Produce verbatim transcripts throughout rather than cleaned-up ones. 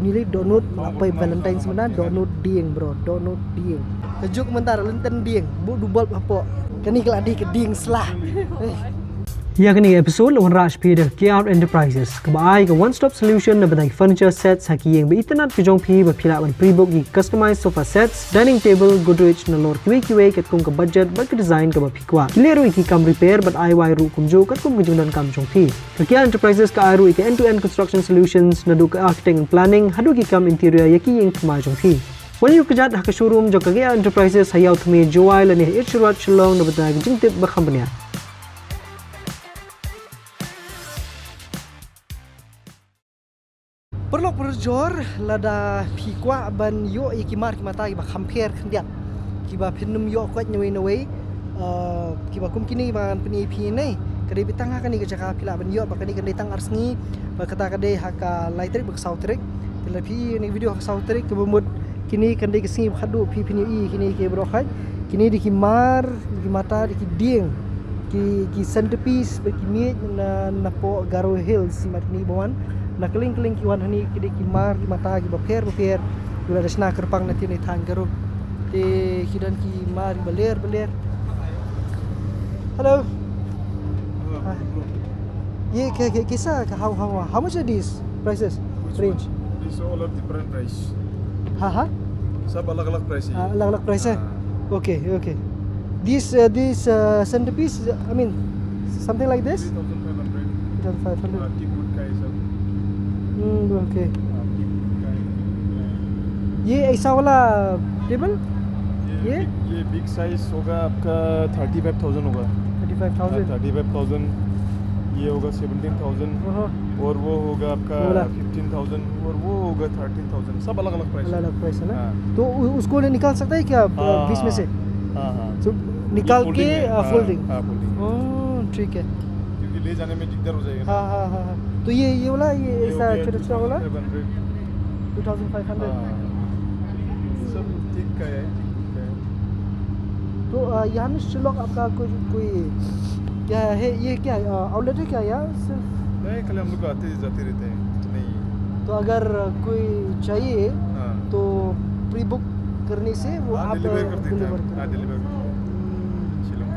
Nili dohnud, la poi Valentine's mynta, dohnud dieng bro, dohnud dieng. Ka juk mynta lyntern dieng, bud u bulb hapoh. Kane ka la dei ka dieng sla. Eh. Ïa kane ka episode la wanrah sha phi da K R Enterprises, kaba ai ka one stop solution na bynta ki furniture sets ha ki ïing ba itynnad ka jong phi, ba phi lah ban pre-book ïa ki customized sofa sets, dining table, Godrej, nalor kiwei kiwei katkum ka budget bad ka design kaba phi kwah. Ki leh ruh ïa ki kam repair bad I Y ruh kumjuh katkum ka jingdonkam jong phi. Ka K R Enterprises ka ai ruh ïa ka end-to-end construction solutions, naduh ka architect and planning haduh ki kam interior ïa ki ïing thymmai jong phi. Wan ïuh kjat ha ka showroom jong ka K R Enterprises ha Ïew Thymmai, Jowai, lane ha Irshad Road, Shillong, na bynta ka jingtip ba kham bniah. Paralok parajor, lada phi kwah ban ïoh ïa ki mar ki mata kiba kham pher khyndiat, kiba phin ym ïoh koit na wei na wei, eh, kiba kum kine kiba ngan pyni ïa phi ne, ka dei beit tang ha kane ka jaka phi lah ban ïoh, ba kane ka dei tang ar sngi, ba kata ka dei ha ka lai tarik bad ka saw tarik. Te lada phi ïohi ïa kane ka video ha ka saw tarik, kaba mut kine kan dei ka sngi ba khatduh phi phin ïohi ïa kine ki baroh khoit. Kine dei ki mar, dei ki mata, dei ki dieng, ki, ki centerpiece bad ki miej na, napoh Garo Hills, imat kine ba wan na kylleng kylleng ki wan hangne, ki dei ki mar ki mata kiba pher ba pher, kiba la shna kyrpang na tnat thaiñ Garo. Te ki don ki mar kiba ler ba ler. Hello. Hi. Ye, ke, ke, kaisa, how, how, how much are these prices? Which range? One? These all are different price. Ha, ha? Sab alag alag price hai. Ah, alag alag price hai? Ah. Okay, okay. This, uh, this, uh, centerpiece, I mean, something like this? Three thousand five hundred. Three thousand five hundred. Ah, teak wood ka hai sab. Hmm, okay. Ah, teak wood ka hai. Ye aisa wala table? ये, ये? बिग, ये बिग साइज होगा आपका थर्टी फ़ाइव थाउजेंड होगा। थर्टी फ़ाइव थाउजेंड? हाँ, थर्टी फ़ाइव थाउजेंड। ये होगा सेवनटीन थाउजेंड। हाँ। और वो होगा आपका बोला। फ़िफ़्टीन थाउजेंड और वो होगा थर्टीन थाउजेंड। सब अलग-अलग प्राइस है। अलग-अलग प्राइस है ना? हाँ। तो उ-, उसको निकाल सकता है क्या आप, हाँ, बीच में से? हाँ, हाँ। तो ये निकाल के, फोल्डिंग है। आ, हाँ, फोल्डिंग। हाँ, फोल्डिंग है। ओह, ठीक है। क्योंकि ले जाने में दिक्कत हो जाएगा ना। हाँ, हाँ, हाँ, हाँ। तो ये, ये वाला, ये ये हो ऐसा गया छोटा-छोटा वाला? टू थाउजेंड फ़ाइव हंड्रेड। हाँ। सब ठीक का है, ठीक का है। तो, अ, यहाँ में शिलोंग आपका कोई, कोई क्या है, ये क्या, अ, आउटलेट है क्या यहाँ सिर्फ? नहीं, खाली हम लोग आते जाते रहते हैं, नहीं। तो अगर कोई चाहिए, हाँ। तो प्री बुक करने से वो हाँ, आप, डिलीवर अ, कर देते हैं। डिलीवर कर हाँ, देते हैं। डिलीवर कर देते हैं। हम्म। शिलोंग।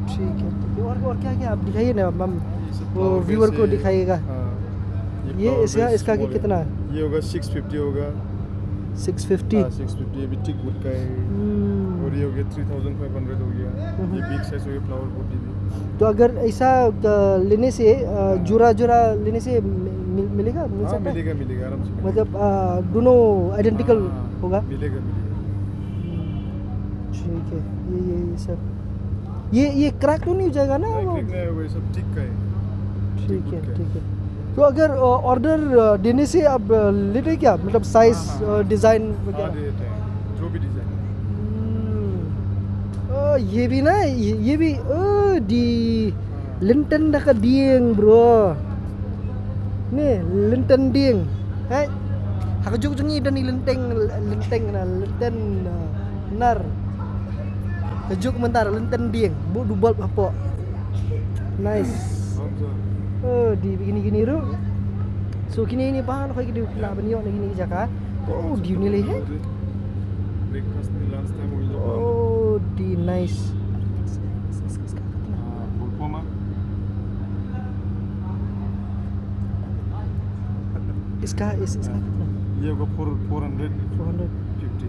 ठीक है, ठीक है। और, और क्या क्या आप दिखाइए ना, हम ये सब वो फ्लावर व्यूअर बेस को है। दिखाइएगा। हाँ। ये ये फ्लावर इसका, बेस इसका मॉल है। कितना है? ये होगा सिक्स फिफ्टी होगा। सिक्स फिफ्टी? हाँ, सिक्स फिफ्टी, ये भी टीक वुड का है। हम्म। और ये हो गया थ्री थाउजेंड फ़ाइव हंड्रेड हो गया। हम्म। ये बिग साइज हो गया फ्लावर पॉट ये भी। तो अगर ऐसा, अ, लेने से, अ, हाँ। जोड़ा जोड़ा लेने से मि-, मिल-, मिलेगा, मिल हाँ, सकता है? मिलेगा, मिलेगा, आराम से मिलेगा। मतलब, अ, दोनों आइडेंटिकल हाँ, होगा? मिलेगा, मिलेगा। हम्म। ठीक है, ये, ये, ये सब। ये, ये क्रैक तो नहीं हो जाएगा ना? नहीं, वो क्रैक नहीं होगा, ये सब टीक का है। ठीक है, टीक वुड का है। ठीक है। तो अगर, अ, ऑर्डर, अ, देने से आप, अ, लेते हैं क्या? मतलब साइज, हाँ, हाँ, अ, हाँ। डिजाइन हाँ, वगैरह? दे देते हैं। जो भी डिजाइन। हम्म। अ, ये भी ना, ये, ये भी, अ, दी हाँ। लिंटन दा का दिंग, bro। Ni, lyntern dieng. Hai. Ha ka juk jong ngi don i lynteng, lynteng na, lyntern, uh, nar. Ka juk mynta lyntern dieng, bud u bulb hapoh. Nice. Oh, dei kine kine ruh. So kine kine ba hooid ki dei phi lah ban ïoh na kine ki jaka. Oh, dei une lei he. Breakfast ni lunch time ho jata. Oh, dei nice. Ah, full form ah. इसका, इस, इसका कितना? ये होगा फोर, फ़ोर हंड्रेड। फ़ोर हंड्रेड। फ़िफ़्टी।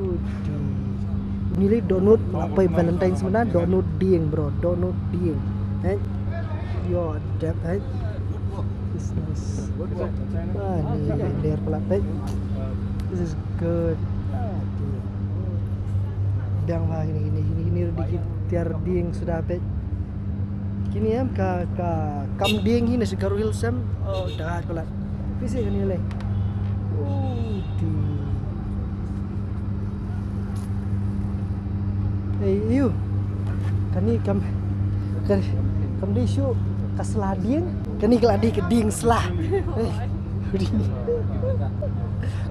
Udi. Nili dohnud, la poi Valentine's mynta, dohnud dieng, bro, dohnud dieng. Eh? Yo, dep, eh? It's nice. Ah, ni ler palat, eh? This is good. Ah, okay. Dang ba kine, kine, kine, kine ruh dei ki tiar dieng suda, peit. Kine em ka, ka kam dieng hi na sha Garo Hills em. Oh, da palat. Phi seh kane lei. Oh, dei. Ei, ïu. Kane kam, kam, kam dei shuh ka sla dieng. Kane ka la dei ka dieng sla. Ei.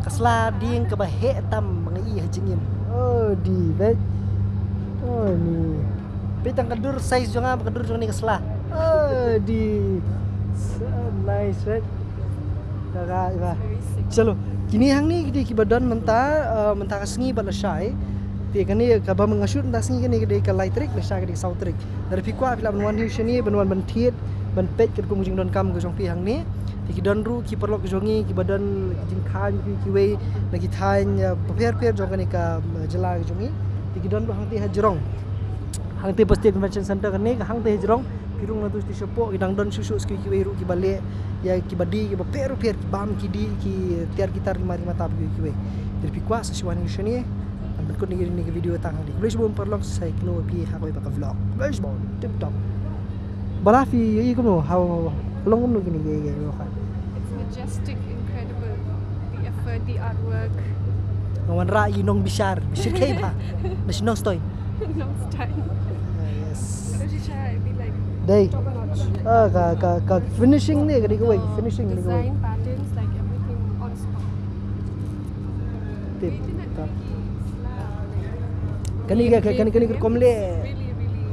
Ka sla dieng kaba heh tam ba nga ïohi ha jingim. Oh, dei, bad. Oh, ni. Peit tang ka dur, size jong nga bad ka dur jong kane ka sla. Oh, dei. So nice, right? Chalo, kine hangne ki dei kiba don mynta, mynta ka sngi bad lashai. Te kane kaba nga shoot mynta sngi kane ka dei ka lai tarik, lashai ka dei ka saw tarik. Lada phi kwah phi lah ban wan hi shane, ban wan ban thied, ban peit katkum ka jingdonkam ka jong phi hangne. Te ki don ruh ki paralok ka jong ngi kiba don ki jingkhain kiwei na ki thaiñ bapher bapher jong kane ka jylla ka jong ngi. Te ki don ruh hangtei ha jrong, hangtei ba State Convention Centre kane ka hangtei ha jrong. Ki rung na tu shatei shapoh ki dang don shuh shuh kiwei ruh kiba leh ïa kiba die kiba pher bapher, ki bam ki die, ki tiar ki tar, ki mar ki matap kiwei kiwei. Te phi kwah sa shu wan hi shane, ban pynkut ïa kine ki video tang hangne. Khublei shibun paralok, sa ïakynduh ïa phi ha kawei pat ka vlog. Khublei shibun, tip top. Bala phi ïohi kumno, ha long kumno kine ki ïa ïa. It's majestic, incredible. The effort, the artwork. Nga wanrah ïa i nongbishar, bishar khei ba. Na shi Nongstoiñ. Nongstoiñ. Yes. Shisha, it'd be like Dei. Top notch. Ah, ka ka ka finishing ne ka dei kawei, finishing ne kawei. Design patterns, like everything on spot. Tip top. Like, Kane ka kane kane ka rukom leh. Really, really.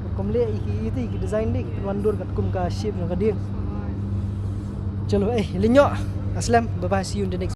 Rukom leh i ki i ki design dei ki pynwandur katkum ka shape jong ka dieng. Chalo, eh, lynñiuh. Aslem, bye bye, see you in the next